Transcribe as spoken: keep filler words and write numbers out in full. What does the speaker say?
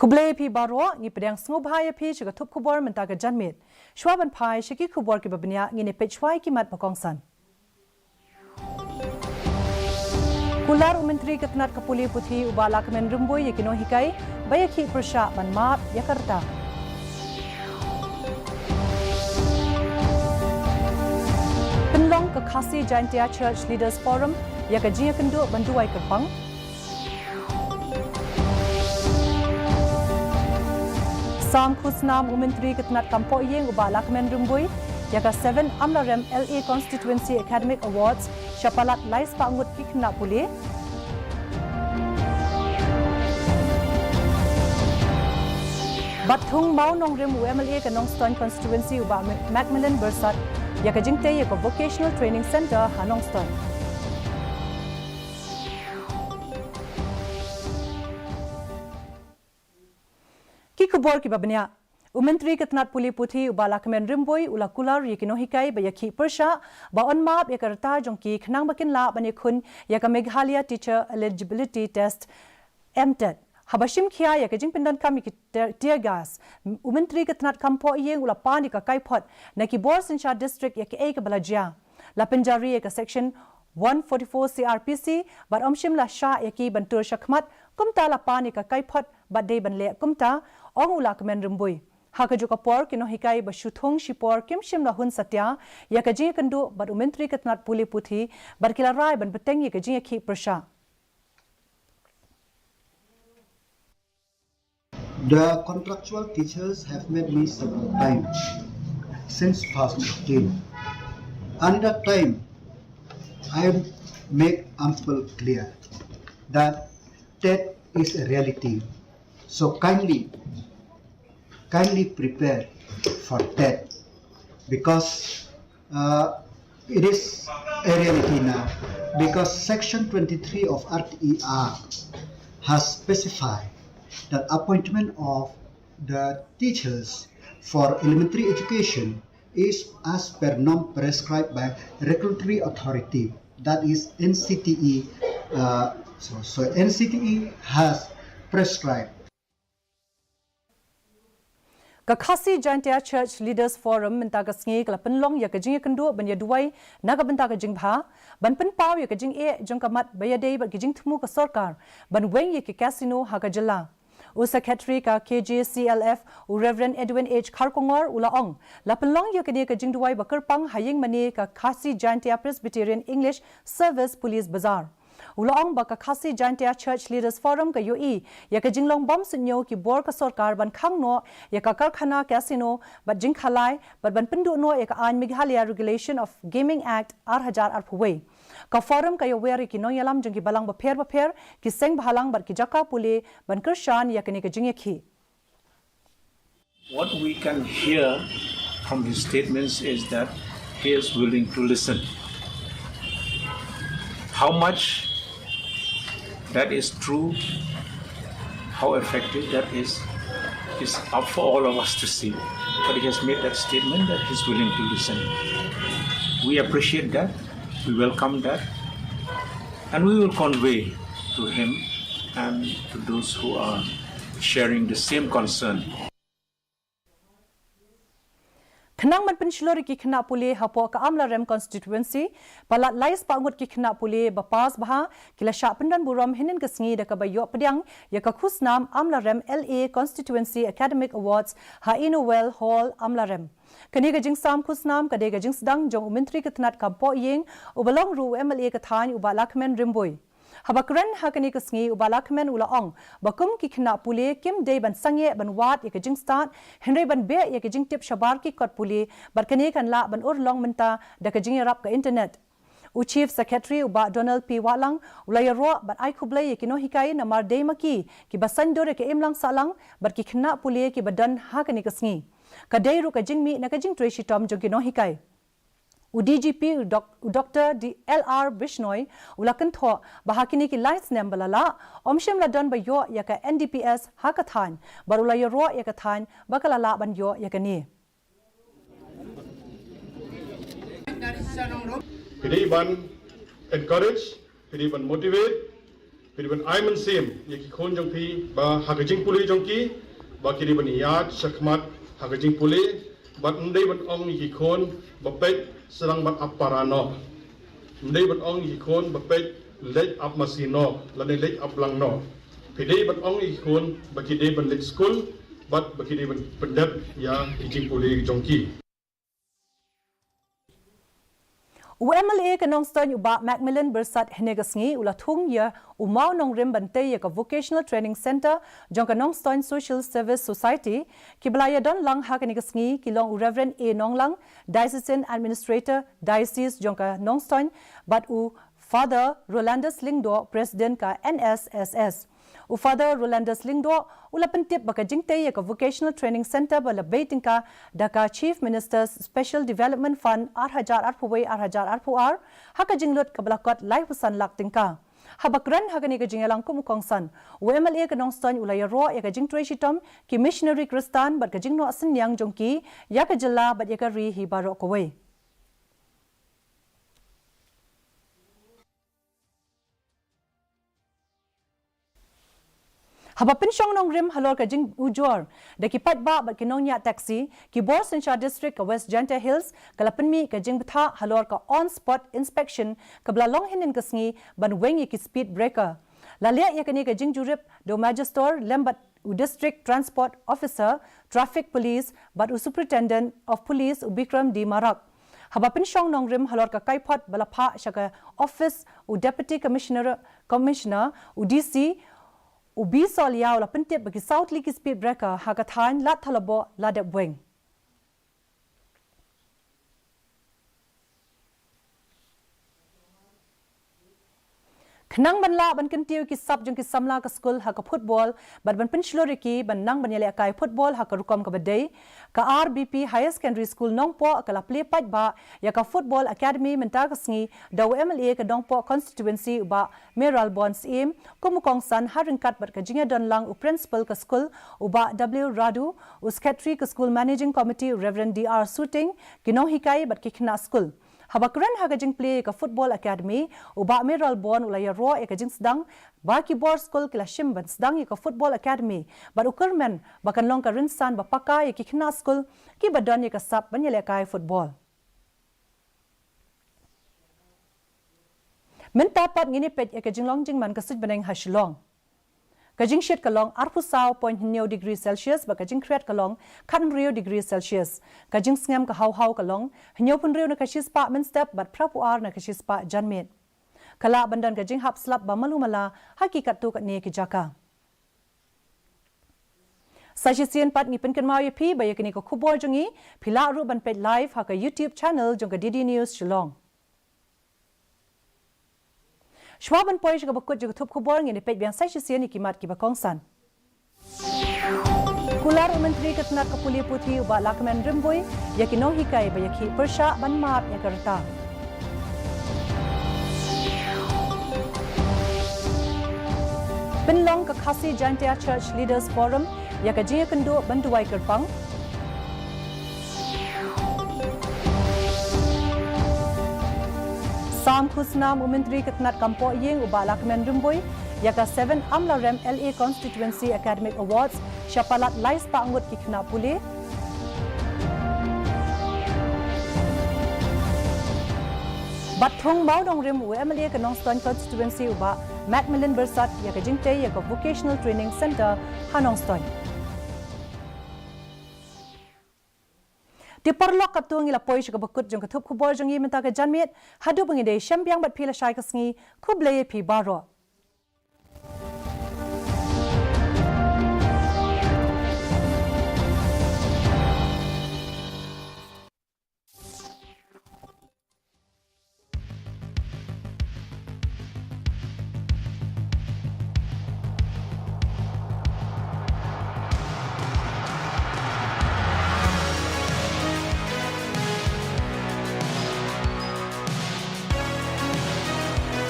Khublei phi baroh, ngi pdiang sngewbha ïa phi sha ka thup khubor mynta ka janmiet. Shuwa ban phai sha ki khubor kiba bniah, ngin ïa peit shwa ïa ki mat ba kongsan. Kular u Myntri ka tnat ka pule puthi u Bah Lahkmen Rymbui ïa ki nonghikai ba ïakhih pyrshah ban map ïa ka rta. Pynlong ka Khasi Jaintia Church Leaders Forum ïa ka jingïakynduh ban duwai kyrpang. Sam khusnam u Myntri ka tnat kam pohïing u Bah Lahkmen Rymbui ïa ka seven Amlarem L A Constituency Academic Awards sha palat lai spah ngut ki khynnah pule. Bad thung Mawngrim u M L A ka Nongstoiñ Constituency u Bah Macmillan Byrsat ïa ka jingtei ïa ka Vocational Training Centre ha Nongstoiñ. Ki khubor kiba bniah. U Myntri ka tnat pule puthi u Bah Lahkmen Rymbui u la kular ïa ki nonghikai ba ïakhih pyrshah ba yn map ïa ka rta jong ki khnang ba kin lah ban ïakhun ïa ka Meghalaya Teacher Eligibility Test, MTET. Haba shim khia ïa ka jingpyndonkam ïa ki tear, tear gas, u Myntri ka tnat kam pohïing u la pan ïa ka kaiphod na ki bor synshar district ïa kaei kaba la jia. La pynjari ïa ka section one forty-four C R P C bad ym shym la shah ïa ki ban tur shakhmat, kumta la pan ïa ka kaiphod bad dei ban leh kumta, ong u Lahkmen Rymbui. Ha kajuh ka por ki nonghikai ba shu thung shipor kim shym la hun satia ïa ka jingïakynduh bad u Myntri ka tnat pule puthi bad ki la rai ban bteng ïa ka jingïakhih pyrshah. The contractual teachers have met me several times since first of June. And that time, I make ample clear that TET is a reality. So kindly, kindly prepare for TET, because uh, it is a reality now, because Section twenty-three of R T E R has specified that appointment of the teachers for elementary education is as per norm prescribed by regulatory authority, that is N C T E. Uh, so, so N C T E has prescribed. Ka Khasi Jaintia Church Leaders Forum mynta ka sngi ka la pynlong ïa ka jingïakynduh ban ïaduwai na ka bynta ka jingbha, ban pynpaw ïa ka jingeh jong ka mat ba ïadei bad ka jingthmu ka sorkar ban weng ïa ka casino ha ka jylla. U Secretary ka K J C L F, u Reverend Edwin H Kharkongor, u la ong, la pynlong ïa kane ka jingduwai ba kyrpang ha ïing mane ka Khasi Jaintia Presbyterian English Service, Police Bazar. U la ong ba ka Khasi Jaintia Church Leaders Forum ka ïohi ïa ka jinglong bym suidñiew ki bor ka sorkar ban khang noh ïa ka karkhana casino bad jingkhalai bad ban pynduh noh ïa ka aiñ Meghalaya Regulation of Gaming Act ar hajar arphew wei. Ka forum ka ïawer ïa ki nongïalam jong ki balang bapher bapher, ki seng bhalang bad ki jaka pule ban kyrshan ïa kane ka jingïakhih. What we can hear from his statements is that he is willing to listen. How much that is true, how effective that is, is up for all of us to see. But he has made that statement that he's willing to listen. We appreciate that. We welcome that. And we will convey to him and to those who are sharing the same concern. Khnang ban pynshlur ïa ki khynnah pule hapoh ka Amlarem Constituency, palat lai spah ngut ki khynnah pule ba pass bha, ki la shah pyndon burom hynnin ka sngi da kaba ïoh pdiang ïa ka khusnam Amlarem L A Constituency Academic Awards ha Innovel Hall, Amlarem. Kane ka jingsam khusnam ka dei ka jingsdang jong u Myntri ka tnat kam pohïing, uba long ruh u M L A ka thaiñ u Bah Lahkmen Rymbui. Haba kren ha kane ka sngi u Bah Lahkmen u la ong ba kum ki khynnah pule kim dei ban sangeh ban wad ïa ka jingstad, hynrei ban beh ïa ka jingtip shabar ki kot pule, bad kane kan lah ban urlong mynta da ka jingïarap ka internet. U Chief Secretary u Bah Donald P Wahlang u la ïaroh bad ai khublei ïa ki nonghikai namar dei ma ki kiba saiñdur ïa ka imlang sahlang bad ki khynnah pule kiba don ha kane ka sngi. Ka dei ruh ka jingmih na ka jingtrei shitom jong ki nonghikai. U D G P u Dok-, u Doktor D L R Bishnoi u la kynthoh ba ha kine ki lai snem ba la lah, ym shym la don ba ïoh ïa ka N D P S ha ka thaiñ, bad u la ïaroh ïa ka thaiñ ba ka la lah ban ïoh ïa kane. Ka dei ban encourage, ka dei ban motivate, Phi dei ban ai mynsiem ïa ki khun jong phi ba ha ka jingpule jong ki ba ki dei ban ïaid shakhmat ha ka jingpule, bad ym dei ban ong ïa ki khun ba peit sdang ban ap para noh. Ym dei ban ong ïa ki khun ba peit leit ap masi noh lane leit ap blang noh. Phi dei ban ong ïa ki khun ba ki dei ban leit skul bad ba ki dei ban pyndep ïa ki jingpule jong ki. U M L A ka Nongstoiñ u Bah Macmillan Byrsat hynne ka sngi u la thung ïa u mawnongrim ban tei ïa ka Vocational Training Centre jong ka Nongstoiñ Social Service Society. Kiba la ïadon lang ha kane ka sngi ki long u Reverend A Nonglang, Diocesan Administrator Diocese jong ka Nongstoiñ, bad u Father Rolandus Lyngdoh, President ka N S S S. U Father Rolandus Lyngdoh u la pyntip ba ka jingtei ïa ka Vocational Training Centre ba la bei tyngka da ka Chief Minister's Special Development Fund ar hajar arphew wei ar hajar arphew ar ha ka jinglut kaba la kot laiphew san lak tyngka. Haba kren ha kane ka jingïalang kum u kongsan, u M L A ka Nongstoiñ u la ïaroh ïa ka jingtrei shitom ki missionary Khristan bad ka jingnoh synñiang jong ki ïa ka jylla bad ïa ka ri hi baroh kawei. Haba pynshong nongrim halor ka jingujor da ki paidbah bad ki nongñiah taxi, ki bor synshar district ka West Jaintia Hills ka la pynmih ka jingbthah halor ka on spot inspection kaba la long hynnin ka sngi ban weng ïa ki speed breaker. La leh ïa kane ka jingjurip da u Magistrate lem bad u District Transport Officer, Traffic Police bad u Superintendent of Police u Bikram D Marak. Haba pynshong nongrim halor ka kaiphod ba la phah sha ka office u Deputy Commissioner, Commissioner, u D C, u B Solia u la pyntip ba ki saw tylli ki speed breaker ha ka thaiñ Lad Thalaboh la dep weng. Khnang ban lah ban kyntiew ki sap jong ki samla ka skul ha ka football bad ban pynshlur ïa ki ban nang ban ïalehkai football ha ka rukom kaba dei, ka R B P Higher Secondary School Nongpoh ka la plie paidbah ïa ka Football Academy mynta ka sngi da u M L A ka Nongpoh Constituency u Bah Mayralborn Syiem kum u kongsan ha ryngkat bad ka jingïadon lang u Principal ka skul u Bah W Radu, u Secretary ka skul Managing Committee u Reverend D R Suting, ki nonghikai bad ki khynnah skul. Haba kren ha ka jingplie ïa ka Football Academy, u Bah Mayralborn u la ïaroh ïa ka jingsdang ba ki bor skul ki la shim ban sdang ïa ka Football Academy bad u kyrmen ba kan long ka rynsan ba paka ïa ki khynnah skul kiba don ïa ka sap ban ïalehkai football. Mynta pat ngin ïa peit ïa ka jinglong jingman ka suiñ bneng ha Shillong. Ka jingshit ka long arphew saw point hynñiew degree Celsius bad ka jingkhriat ka long khathynriew degree Celsius. Ka jingsngem ka haw haw ka long hynñiewphew hynriew na ka shispah mynstep bad phraphew ar na ka shispah janmiet. Ka lah ban don ka jinghap slap ba malu-mala ha ki katto katne ki jaka. Sa shisien pat ngi pynkynmaw ïa phi ba ïa kane ka khubor jong ngi phi lah ruh ban peit live ha ka YouTube channel jong ka D D News Shillong. Shuwa ban poi sha kaba kut jong ka thup khubor, ngin ïa peit biang sa shisien ïa ki mat kiba kongsan. Kular u Myntri ka tnat ka pule puthi u Bah Lahkmen Rymbui ïa ki nonghikai ba ïakhih pyrshah ban map ïa ka rta. Pynlong ka Khasi Jaintia Church Leaders Forum ïa ka jingïakynduh ban duwai kyrpang. Sam khusnam u Myntri ka tnat kam pohïing u Bah Lahkmen Rymbui ïa ka Seven Amlarem L A Constituency Academic Awards sha palat lai spah ngut ki khynnah pule. Bad thung mawnongrim u M L A ka Nongstoiñ Constituency u Bah Macmillan Byrsat ïa ka jingtei ïa ka Vocational Training Centre ha Nongstoiñ. Te paralok, katto ngi la poi sha kaba kut jong ka thup khubor jong ngi mynta ka janmiet. Haduh ba ngin ïashem biang bad phi lashai ka sngi, khublei ïa phi baroh.